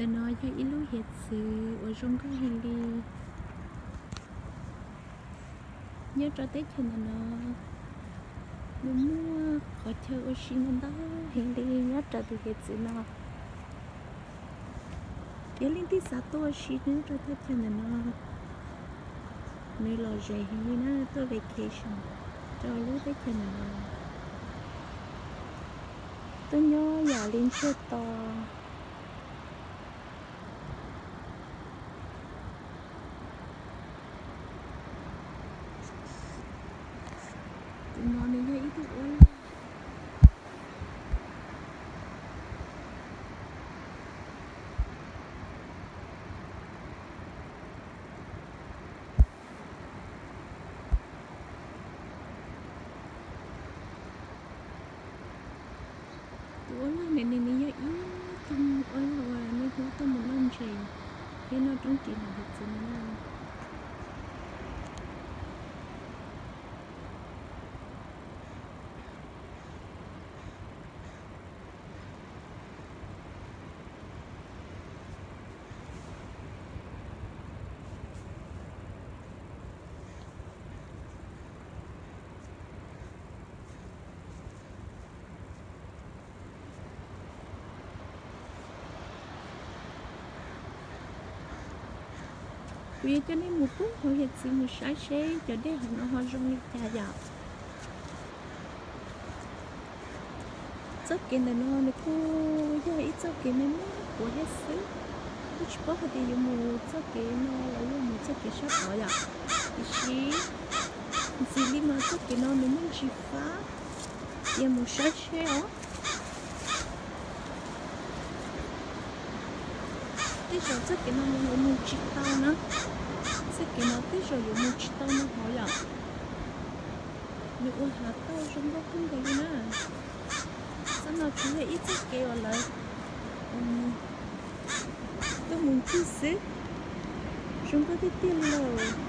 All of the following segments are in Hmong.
Ntawm no yog ib lub hiav txwv uas zoo nkauj heev li. Nyob rau teb chaws ntawm no, nws muaj qhov chaw ua si ntau ntau heev li nyob rau tus hiav txwv no. Yog leej twg xav tuaj ua si nyob rau teb chaws ntawm no, nws lom zem heev li na, tuaj vacation rau lub teb chaws ntawm no. Tuaj nyob yam li ntsiag to. Tus no nws yog ib tug uab laj. Tus uab laj ntawm no nws yog ib tug uab laj uas nej hu tuaj mus noj ntses thiab noj roob ris ntawm hiav txwv no na. Kuv yuav coj nej mus pub hauv hiav txwv mus saib seb cov dej hauv no ho zoo li cas yom. Txoj kev ntawm no nws kuj yog ib txoj kev me me quav thiab xwb. Kuj tsis paub hais tias yuav mus txoj kev no los yog mus txoj kev sab tod yom. Tiam sis ntxiv li mas txoj kev no nws muaj ntsis fab, cia mus saib seb os. Tej zaum txoj kev no yuav mus tsis tau na. Txoj kev no tej zaum yuav mus tsis tau no hov yom. Nws ua hav tauj zoo nkauj kawg nkaus li na. Txoj no tsuas yog ib txoj kev uas lawv tuaj mus ncig xwb, zoo nkauj tiag tiag li lawm.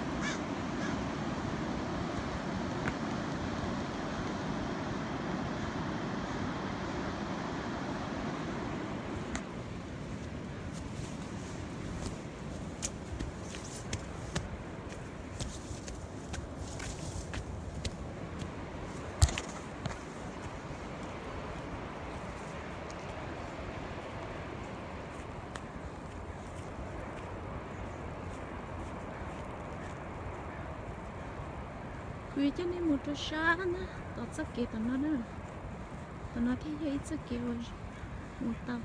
Kuv yuav coj nej mus rau sab na, tom txoj kev tom no na. Tom no thiaj yog ib txoj kev uas mus tau.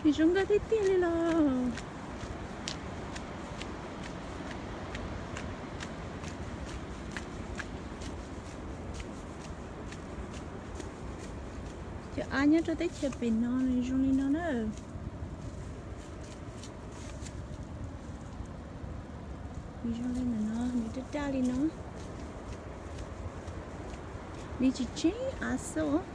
Nws zoo nkauj tiag tiag li los. Cov av nyob rau teb chaws pem no nws zoo li no na. Nws zoo li ntawm no, nws daj daj li no. Nws tsis tseeb av xwb os.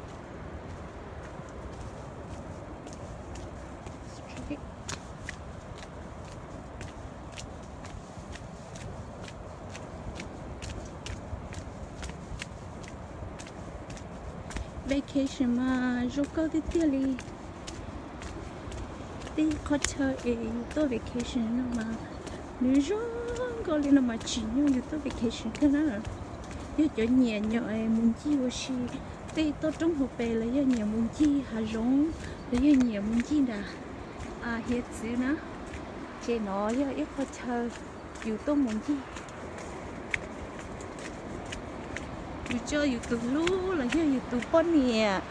Vacation mas zoo nkauj tiag tiag li. Tej qhov chaw es yus tuaj vacation no mas nws zoo nkauj li no mas tsim nyog yus tuaj vacation kawg na. Yog cov nyiam nyiam mus ncig ua si tej toj roob hauv pes los yog nyiam mus ncig hav zoov los yog nyiam mus ncig nram hiav txwv na, ces no yog ib qho chaw yus tuaj mus ncig. Yus coj yus tus hlub los yog yus tus poj niam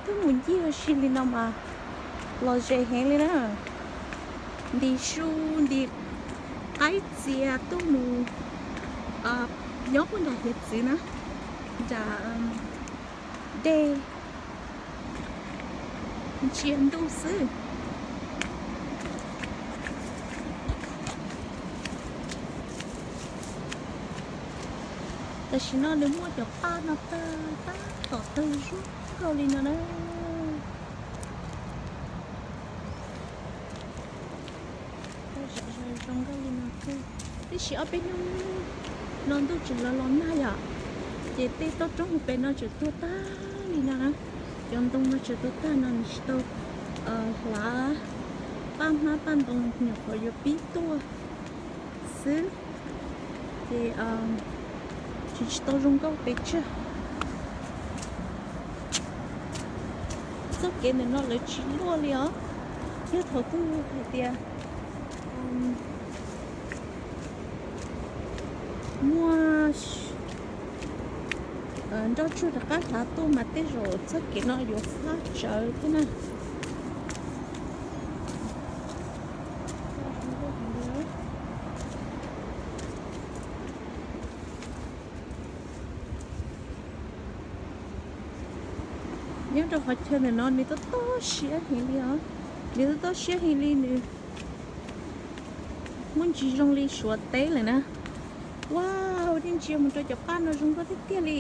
tuaj mus ncig ua si li no mas los ze heev li na. Nti su nti qaib txias tuaj mus nyob puag nram hiav txwv na, nram dej ntsia ntuj xwb. Tam sim no nws muaj cov paj no tawg tab tom tawg zoo nkauj li no na. Zoo nkauj li no, tab sis ob peb hnub no ntuj tseem los los nag yom, ces tej toj roob hauv pes no tseem tuag tag li no na. Cov ntoo no tseem tuag tag no nws tsis tau hlav paj hmab paj ntoo, nyuam qhuav yuav pib tuaj xwb, ces tseem tsis tau zoo nkauj pes tsawg. Txoj kev ntawm no lawv tsis luaj li os. Yog thaum twg hais tias muaj nroj tsuag rov qab hlav tuaj mas tej zaum txoj kev no yuav fab tsawv thiab na. Nyob rau qhov chaw ntawm no nws tob tob siab heev li os. Nws tob tob siab heev li, nws muaj ntsis zoo li Suav teb lawm na. Wow, nej ntsia mus rau cov paj no zoo nkauj tiag tiag li.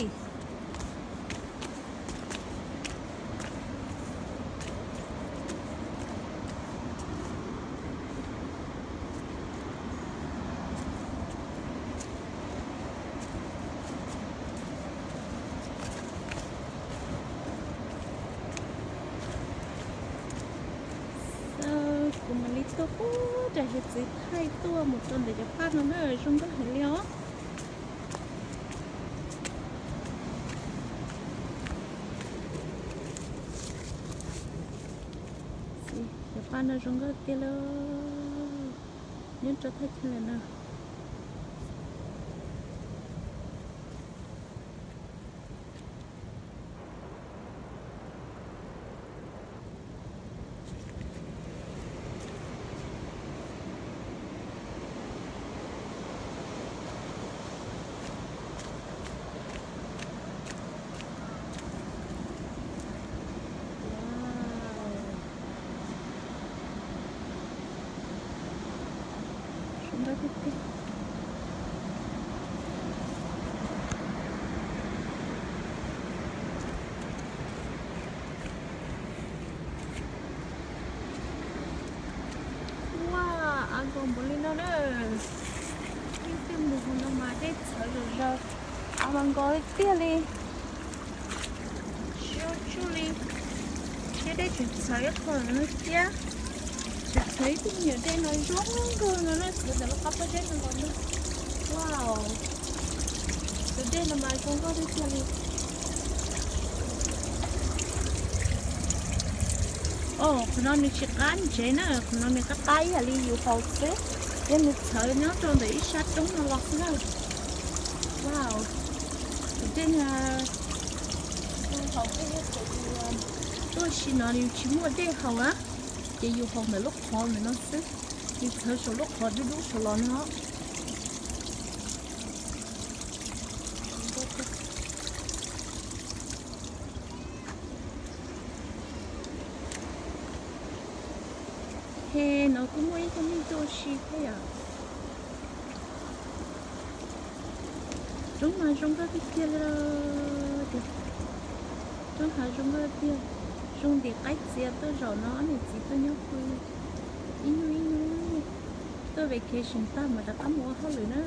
Kuv mam li tuaj puag nram hiav txwv thaij tuaj mus rau ntawm cov paj no na, zoo nkauj heev li os. Cov paj no zoo nkauj tiag lauj. Nyob rau thaj chaw ntawm no. Ua, av nkos npaum li no na. Leej twg mus hauv no mas dej txhawv zom zaws, av mas nkos tiag tiag li. Tsis zoo tsuj li, thiab dej tseem txhawv ib qho no thiab. Tseem txhawv ib tug me nyuam dej no zoo nkauj no na, txhawv ntawm lub qab pob zeb no los na. Wow, tus dej no mas zoo nkauj tiag tiag li. Os, qhov no nws tsis qab ntsev na, qhov no nws qab qab ib yam li yus haus xwb, yog nws txhawv nyob rau ntawm ib sab roob no los xwb na. Wow, tus dej no, yus haus dej yog thaum yus tuaj si no yus tsis muaj dej haus na, ces yus haus ntawm lub qhov ntawm no xwb, nws txhawv saum lub qhov dub dub saum los no. He, no kuj muaj ib tug neeg tuaj ua si thiab yom. Roob mas zoo nkauj tiag tiag li tiag. Roob hav zoo nkauj tiag. Zoo ntim qaib txias tuaj zaum no ob niam txiv tuaj nyob pw ib hnub ib hnub, tuaj vacation tag mas rov qab mus ua hauj lwm na.